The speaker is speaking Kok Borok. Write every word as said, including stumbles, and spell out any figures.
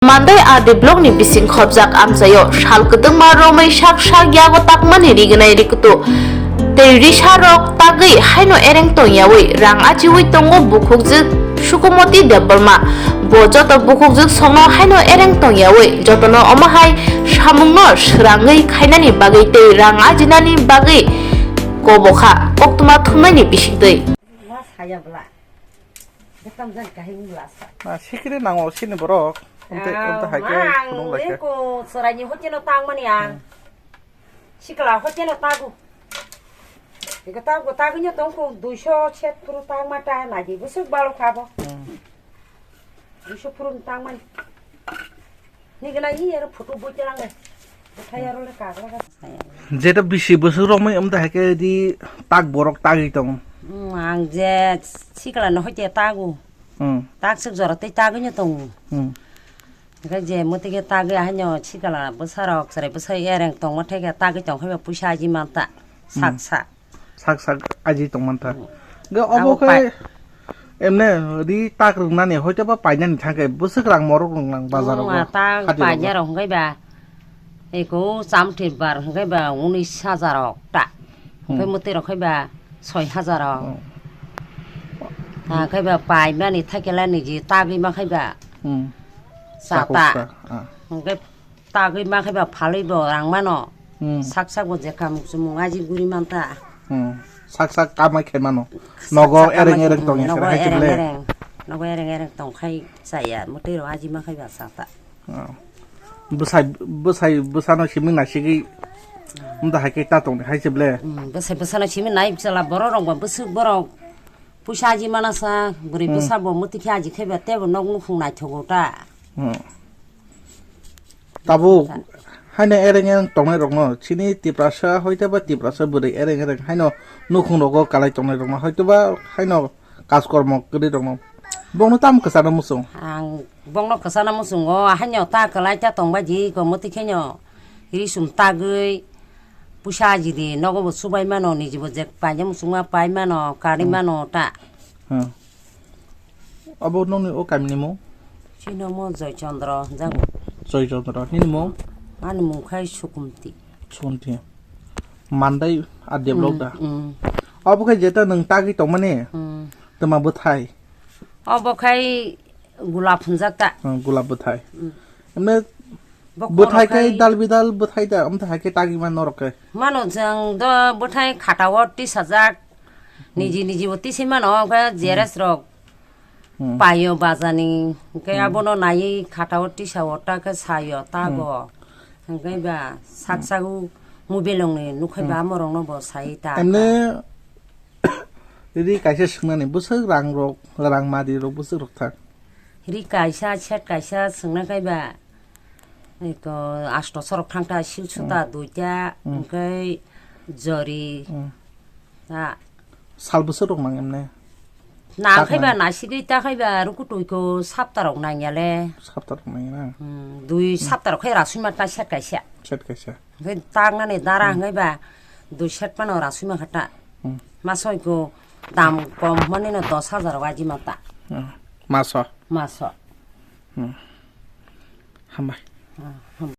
Mandai R D block ni bising khopjak amchaio sal kwdwngma romwi sak sak yago takmani rignai rikutu tei risa rok tagwi haino ereng tongyawi rang ajiwi tongo bukhukjwk Sukumoti Debbarma. Bo joto bukhukjwk songno haino ereng tongyawi jotono omo hai samungno swrangwi khainani bagwi tei rang ajinani bagwi kobokha koktwma thumnaini bisingtwi. Ma saya bwla. Bwtam jan kahim bwla sa. Na sikiri nango sini borok. Amte, amte hai khe phunuk lai khe. Ko soraini hocheno tangmani ang. Sikla hocheno tagu. Ega tagu tagu nyo tong ko duiso set puru tangma ta na di busuk balo khabo. Hmm. Duiso puru tangmani. Nigna i aro photo boi telang le. Bwthai aro le kagla ga. Jeta bisi bwswk romwi amte hai khe di tak borok tagwi tongo. Hmm, ang je sikla no hoite tagu. Hmm. Tak suk jora tei tagwi no tongo. Hmm. Hingke je mwtwi khe tagwi ahaino sikla bwsarok chwrai bwsai ereng tongma thai khe tagwi tong khe ba puisa aji manta sak sak. Sak sak aji tong manta. Hmm. Hingke obo khe emne ri tak rwngnani hoito ba painani thang khe bwswk rang morok rwngnang bazar rogo. Hmm, tak painarok hingke ba eko chamthir bar hingke ba unis hajar rok ta. Hingke mwtwi rok khe ba soi hajar rok. Hmm. Ta khe ba paimani thaikela niji tagwi ma khe ba. Hmm. Chata. Chakoksa, ah. Hingke tagwi ma khe ba phalwi bo rang mano. Hmm. Sak sak bo je kam chumung aji guri manta. Hmm. Sak sak kamai khe mano. Sak sak kamai khe mano. Nogo ereng ereng tong ya, nogo ereng ereng. Nogo ereng ereng tong khai chaya. Mwtwi rok aji ma khe ba chata. Oh. Bwsai, bwsai, bwsano simi naisigwi wngda hai khe ta tongdi hai se ble. Hmm, bwsai, bwsano simi nai chwla borok rok ba bwswk borok puisa aji mana sa, bwrwi bwsa bo mwtwi khe aji khe ba tebo nok nukhung naithogo ta. Hmm. Tabuk haino ereng ereng tongnai rokno chini Tiprasa hoite ba Tiprasa bwrwi ereng ereng haino nukhung rogo kalai tongnai rokno hoite ba haino kaskormo kwrwi rokno bongno tamo kwchana muchung. Ang bongno kwchana muchungo haino ta kwlai ta tongbai di ko mwtwi khenyo risum tagwi puisa aji di nogo bo chubai mano niji bo je paina muchungma pai mano kari mano ta. Hmm. Abo nokni o kamini mung? Chini omo Joy Chandra jago. Joy Chandra nini mung? Ani mung khai Sukumti. Sukumti. Mandai a develop da. Mm. Abo khai jeta nung tagwi tongmani. Mm. Tama bwthai. Obo khai gulap hunjak ta. Hmm, gulap bwthai. Hmm. Emne bwthai khai dal bidal bwthai da, amtha hai khe tagwi man norok khe. Mano jang do bwthai khatao tisajak. Hmm. Niji niji bo tisi mano, omo khe jeres rok. Hmm. Paio bajani, hwnkhe abono naiwi khatao tisao ta khe saio tago. Hmm. Hwnkhe ba sak sago mobile rokni nukhai ba amorokno bo sai ta. Emne Riri kaisa swngnani bwswk rang rok, rang madi rok bwswk rok thang? Riri kaisa, set kaisa swngna kaiba, eko asto sorok thang ta, sil suta duita, hwnkhe jori, ta. Sal bwswk rok nang emne? Nang kaiba, nasigwi ta kaiba, ruku twi ko sapta rok nang ya le. Sapta rok nang ya na? Hmm, dui sapta rok khai rasui ma ta set kaisa. Set kaisa. Hwnkhe taknani dara hwnkhe ba dui set phano rasui mankha ta. Hmm. Maso iko dam kom hwnmani no dos hajar o aji manta. Hmm. Maso? Maso. Hmm. Hambai. Ah, hambai.